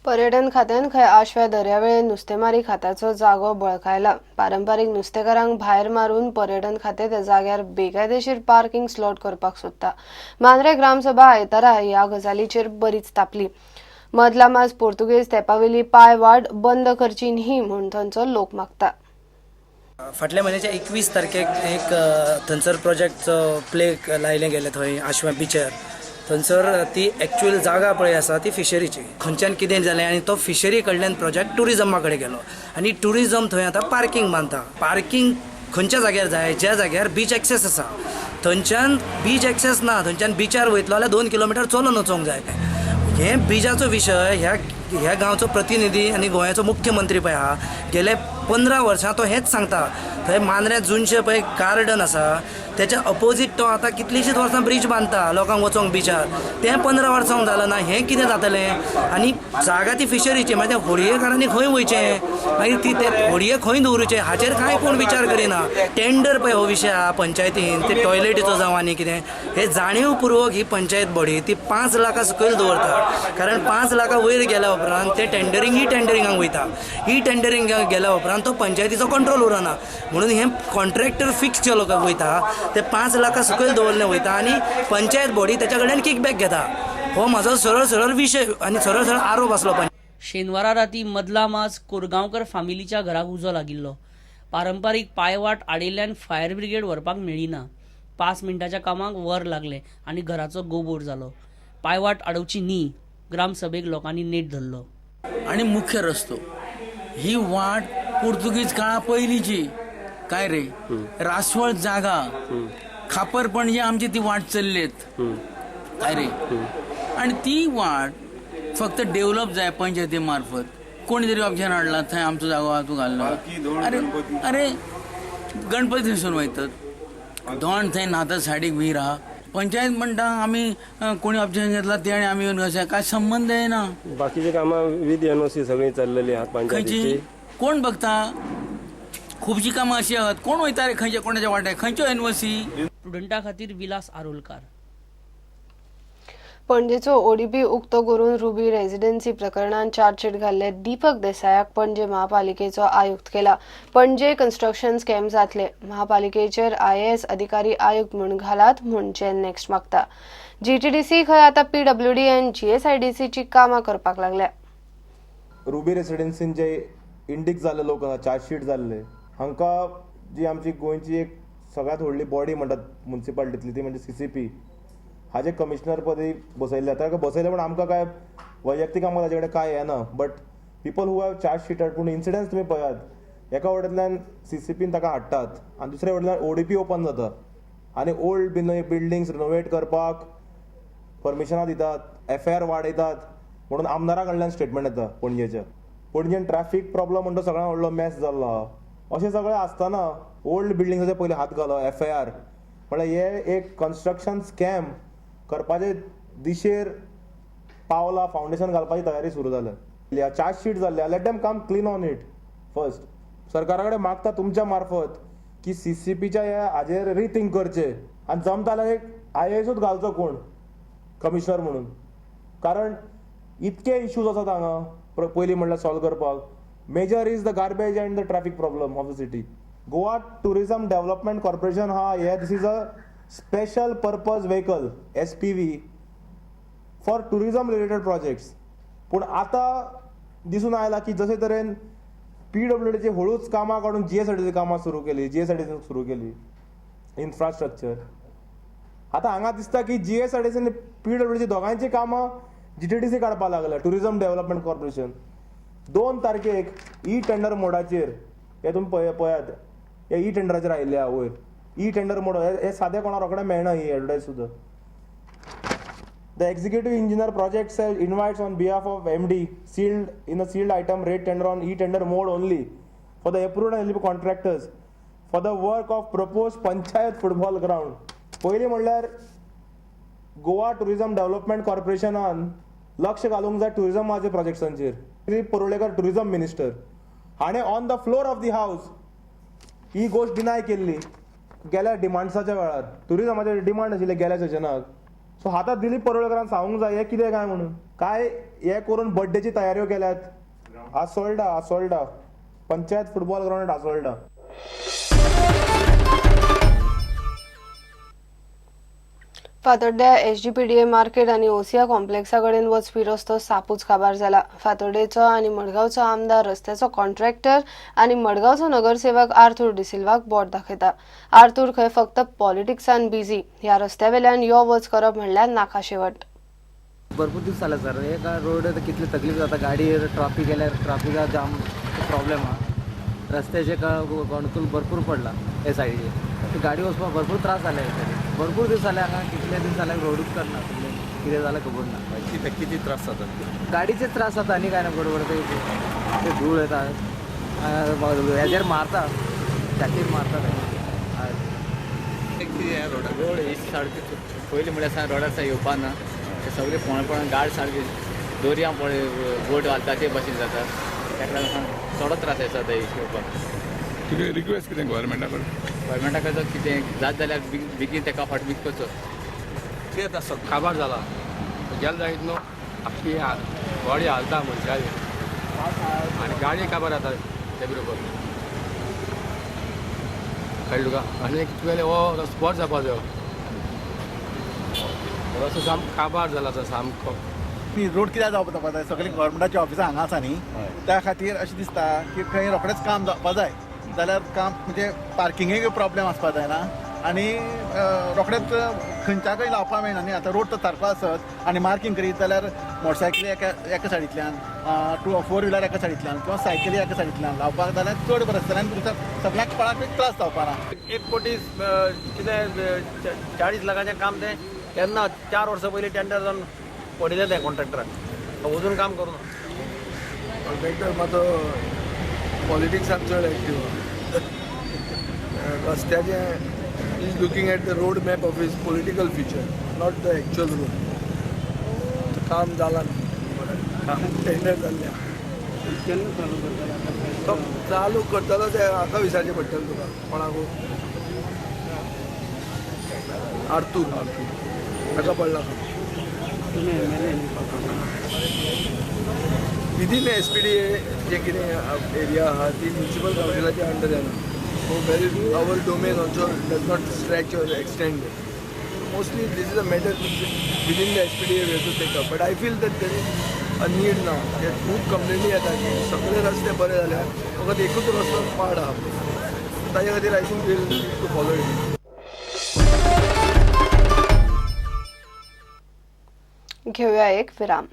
पर्यटन खात्यान खंय आशव्या दर्यावेळेर नुस्तेमारी खात्याचो जागो बळकायला. पारंपारीक नुस्तेकारांक भायर मारून पर्यटन खातें त्या जाग्यार बेकायदेशीर पार्किंग स्लॉट करपाक सोदता. मांद्रे ग्रामसभा आयतारा ह्या गजालीचेर बरीच तापली. मदला माज पोर्तुगेज तेंपावेली पांय वाट बंद करची न्ही म्हूण थंयचो लोक मागता. फाटल्या म्हयन्याच्या 21 तारखेक एक थंयसर प्रोजेक्टचो प्ले लायले गेले थंय आशव्या बिचार. थंयसर ती एक्चुअल जागा पळय आसा ती फिशरीची. खंयच्यान कितें जालें आनी तो फिशरी कडल्यान प्रोजेक्ट टुरिजमा कडेन गेलो आनी टुरिजम थंय आतां पार्कींग बांदता. पार्कींग खंयच्या जाग्यार जाय? ज्या जाग्यार बीच एक्सेस आसा. थंयच्यान बीच एक्सेस ना, थंयच्यान बिचार वयतलो जाल्यार 2 किलोमिटर चलोन वचोंक जाय. हे बिजाचो विशय ह्या ह्या गांवचो प्रतिनिधी आनी गोंयाचो मुख्यमंत्री पळय आहा, गेले 15 वर्सां तो हेंच सांगता. थंय मांद्र्या जुनशे पळय गार्डन आसा, तेच्या अपोजीट तो आतां कितलींशींच वर्सां ब्रीज बांदता लोकांक वचोंक बिचार. तें 15 वर्सां जालें ना, हें कितें जातलें? आनी जागा ती फिशरीची, मागीर त्या होडयेकारांनी खंय वयचें, मागीर ती ते होडये खंय दवरुचे, हाचेर कांय कोण विचार करिना. टेंडर पळय हो विशय आहा पंचायतीन, ते टॉयलेटीचो जावं आनी कितें, हे जाणीवपुर्वक ही पंचायत बॉडी ती 5 लाखां सकयल दवरता. कारण 5 लाखां वयर गेल्या उपरांत ते टेंडरींग ही टेंडरिंगाक वयता. ही टेंडरिंगाक गेल्या उपरांत तो पंचायतीचो कंट्रोल उरना. म्हणून हे कॉन्ट्रॅक्टर फिक्स जे लोक वयता ते 5 लाखां सकयल दवरले वयता आनी पंचायत बॉडी तेच्या कडल्यान किकबॅक घेता. हो म्हाजो सरळ सरळ विशय आनी सरळ सरळ आरोप आसलो. शेनवारा राती मदला माज कोरगांवकर फामिलीच्या घराक उजो लागिल्लो. पारंपारीक पांयवाट आडिल्ल्यान फायर ब्रिगेड व्हरपाक मेळ्ळी ना. 5 मिनटाच्या कामाक वर लागलें आनी घराचो गोबोर जालो. पांयवाट आडोवची न्ही ग्रामसभेक लोकांनी नेट धरलो. आणि मुख्य रस्तो ही वाट पोर्तुगीज काळा पयलींची काय रे, रासवळ जागा, खापर पणजे आमची ती वाट चल्लेत काय रे. आणि ती वाट फक्त डेव्हलप जाय पंचायती मार्फत. कोणी तरी ऑप्शन हाडला थंय आमचो जागो आहा तूं घाललो. अरे अरे गणपती थंयसून वयतात, दोण थंय न्हाता, सायडीक विहीर आहा. पंचायत म्हणटा आमी कोणी ऑप्शन घेतला ते आनी आमी येवन कशें काय संबंद येना. बाकीची कामां विथ एनओसी सगळी चल्लेली आहात खंयची पंचायतीची. कोण बघता? खुबशीं कामां अशी आहात, कोण वयता रे खंयच्या कोणाच्या वाट्याक, खंयच्यो एनओसी? प्रुडंटा खातीर विलास आरोलकार. पणजेचो ओडीपी उक्तो करून रुबी रेजिडेन्सी प्रकरणात चार्जशीट घाल्ले दीपक देसायाक पणजे महापालिकेचो आयुक्त केला. पणजे कन्स्ट्रक्शन स्कॅम जातले, महापालिकेचेर आयएएस अधिकारी आयुक्त म्हूण घालात म्हूण जेन नेक्स्ट मागता. जीटीडीसी खंय आतां पीडब्ल्यूडी आनी जीएसआयडीसीची कामां करपाक लागल्या. रुबी रेसिडेन्सीन जे इंडीक जाल्ले लोक आसा, चार्जशीट जाल्ले, हांकां जी आमची गोंयची एक सगळ्यांत व्हडली बॉडी म्हणटात मुन्सिपालिटींतली, ती म्हणजे सीसीपी, हाजे कमिशनर पदी बसयल्ले. ताका बसयले पूण आमकां काय वैयक्तीक आमकां ताजे कडेन कांय येना, but people who have charge sheeted. पूण इन्सिडन्स तुमी पळयात, एका वटेंतल्यान सीसीपीन ताका हाडटात आनी दुसऱ्या वटेंतल्यान ओडीपी ओपन जाता आनी ओल्ड बीन बिल्डिंग्स रिनोवेट करपाक परमिशनां दितात, एफआयआर वाडयतात म्हणून आमदारा कडल्यान स्टेटमेंट येता पणजेच्या. पणजेन ट्रॅफिक प्रॉब्लम म्हणटा सगळ्यात व्हडलो मॅस जाल्लो आहा. अशें सगळें आसतना ओल्ड बिल्डिंग्साचे पयलीं हात घालो, एफआयआर म्हळ्यार हे एक कन्स्ट्रक्शन स्कॅम करपाचे दिशेर पावला, फावंडेशन घालपाची तयारी सुरू जाल्या. चार्जशीट जाल्ल्या, let them come clean on it first. सरकारा कडेन मागता तुमच्या मार्फत की सीसीपीच्या ह्या हाजेर रिथींक करचें आनी जमता जाल्यार एक आयएएसूच घालचो कोण कमिशनर म्हणून, कारण इतके इश्यूज आसात हांगा. पयलीं म्हणल्यार सॉल्व करपाक major is the garbage and the traffic problem of the city. Goa Tourism Development Corporation हा हे, this is a special purpose vehicle, SPV, for tourism related projects. पूण आतां दिसून आयला की जशे तरेन पीडब्ल्यूडीची हळूच कामां काडून जीएसआयडीसी कामां सुरू केली, जीएसआयडीसी सुरू केली इन्फ्रास्ट्रक्चर, आतां हांगा दिसता की जीएसआयडीसी आनी पीडब्ल्यूडीची दोगांयची कामां जीटीडीसी काडपाक लागल्या. टुरिझम डेव्हलपमेंट कॉर्पोरेशन 2 तारखेक ई टेंडर मोडाचेर, हे तुमी पळयात, हे ई टेंडराचेर आयिल्ले आहा वयर. ई टेंडर मोड हे सादें कोणाक रोखडें मेळना ही एडवर्टायज सुद्दां. The executive engineer project cell invites on behalf of MD sealed in a sealed item rate tender on e-tender mode only for the approved and eligible contractors for the work of proposed panchayat football ground. पयलीं म्हणल्यार Goa tourism development कॉर्पोरेशनान लक्ष घालूंक जाय टुरिझमाच्या प्रोजेक्ट्सांचेर. Shri Parulekar tourism minister हाणें on the floor of the house ही गोश्ट deny केल्ली गेल्या डिमांड्साच्या वेळार. टुरिझमाचे डिमांड आशिल्ले गेल्या सेशनाक. सो आतां दिलीप परुळेकरान सांगूंक जाय हें कितें काय म्हणून. काय हे करून बड्डेची तयाऱ्यो केल्यात Assolda Assolda panchayat football ground Assolda. फातोड्ड्या एसजीपीडीए market आनी ओसिया कॉम्प्लेक्सा कडेन वचपी रस्तो सापूच काबार जाला. फातोड्डेचो आनी मडगांवचो आमदार रस्त्याचो कॉन्ट्रॅक्टर आनी मडगांवचो नगरसेवक आर्थूर डिसिल्वाक बोट दाखयता. आर्थूर खंय फक्त पॉलिटिक्सान बिझी. ह्या रस्त्यावेल्यान यो वच करप म्हणल्यार नाका शेवट. भरपूर दीस जाले सर, हे रोड कितली तकलीफ जाता, गाडी ट्राफीक गेल्यार ट्राफिका जाम प्रॉब्लेम आहा. रस्त्याचे गोंडकूल भरपूर पडला हे सायडीचे, गाडी वचपाक भरपूर त्रास जाले. भरपूर दीस जाले हांगा, कितले दीस जाले रोडूच करना, कितें जालें खबर ना. किती त्रास जातात? गाडीचे त्रास जाता आनी काय ना, बरोबर ते धूळ येता, हेजेर मारता, छातीर मारता. रोड ही सारकी पयलीं म्हळ्यार रोडार येवपा ना, सगळे पोण पोण गाड सारकी दोरयां पळय बोट घालता ते भशेन जाता, ताका लागून चडो त्रास जाता येवपाक. तुगे रिक्वेस्ट कितें गव्हर्मेंटा कडेन? गव्हर्मेंटा कडेन कितें जात जाल्यार बेगीन ताका फाट बेग करचो. कितें आतां काबार जाला गेले जायत न्हू, आख्खी बॉडी हालता मनशाली आनी गाडी काबार जाता ते बरोबर कळ्ळें तुका. आनी तुगेलें हो रस्तो बरो जावपा जायो, रस्तो सामको काबार जाला आतां सामको. रोड कित्याक जावपा जाय, सगळीं गव्हर्मेंटाची ऑफिसां हांगा आसा न्ही, त्या खातीर अशें दिसता की खंय रोखडेंच काम जावपा जाय, जाल्यार काम म्हणजे पार्किंगेक प्रॉब्लेम आसपा जायना आनी रोखडेंच खंयच्याकय लावपा मेळना न्ही. आतां रोड तर सारको आसत आनी मार्कींग करीत जाल्यार मोटरसायकली एका सायडींतल्यान, 2 4 व्हिलर एका सायडींतल्यान किंवा सायकली एका सायडींतल्यान लावपाक जाल्यार चड बरें आसतलें आनी सगळ्यांक कोणाकूय त्रास जावपा ना. 1 कोटी कितें 40 लाखाचें काम तें केन्ना 4 वर्सां पयलीं टेंडर जावन पडिल्लें तें कॉन्ट्रॅक्टराक, अजून काम करूं ना. कॉन्ट्रॅक्टर मातसो पॉलिटिक्सान चड active, रस्त्याचें is looking at the road map of his political future, not the actual road. काम जालां, काम टेंडर जाल्लें, तो चालू करतलो तें हाका विचारचें पडटलें तुका, कोणाकू, आर्थूर ताका पडला काम. विदीन एसपीडीए जे कितें एरिया आहा ती म्युनिसिपल कावन्सिलाच्या अंडर येना. So where our domain also does not stretch or extend. Mostly this is a matter within the SPDA we have to take up. But I feel that there is a need now. खूब कंप्लेनी येता की सगळे रस्ते बरे जाल्यार फकत एकूच रस्तो पाड आहा, ताजे खातीर I think we'll need to follow it. घेऊया एक विराम.